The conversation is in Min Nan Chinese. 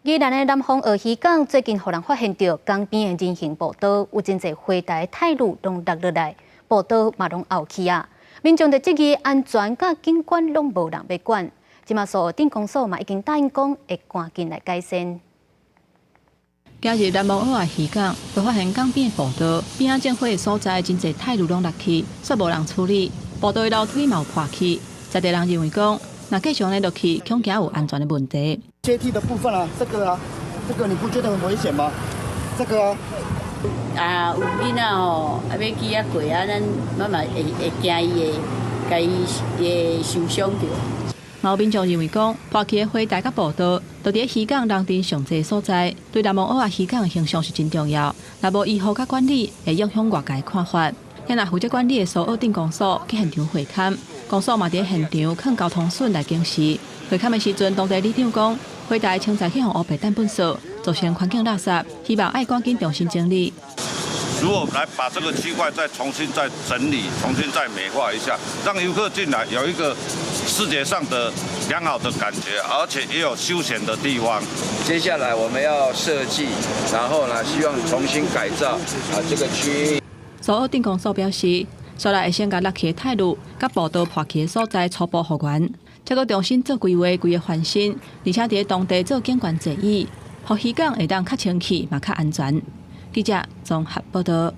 宜蘭的南方澳漁港最近予人發現著港邊的人行步道有真濟花台苔鷺攏落落來，步道嘛攏凹去啊！民眾就質疑安全佮景觀攏無人欲管。這馬蘇澳鎮公所嘛已經答應講會趕緊來改善。今日南澳仔漁港，就發現港邊的步道邊仔種花的所在，真濟苔鷺攏落去，煞無人處理，步道的樓梯嘛有破去。在地人認為講，若繼續按呢落去，恐驚有安全的問題。階梯的部分啊，這個啊，這個你不覺得很危險嗎？這個啊，啊，有囡仔吼，啊，欲去遐過啊，咱嘛嘛會會驚伊會共伊會受傷著。嘛有民眾認為講，破去的花台佮步道，都佇漁港人陣上濟所在，對南澳仔漁港的形象是真重要。若無維護佮管理，會影響外界看法。遐若負責管理的蘇澳鎮公所去現場會勘，公所嘛佇現場囥交通筍來警示。會勘的時陣，當地里長講，花台清早去予烏白擲糞掃，造成環境垃圾，希望愛趕緊重新整理。如果來把這個區塊再重新再整理，重新再美化一下，讓遊客進來有一個視覺上的良好的感覺，而且也有休閒的地方。接下來我們要設計，然後呢，希望重新改造啊這個區域。蘇澳鎮公所表示，煞來會先共落去的苔鷺佮步道破去的所在初步復原，再閣重新做規劃，規個翻新，而且佇當地做景觀座椅，予漁港會當較清氣，嘛較安全。記者綜合報道。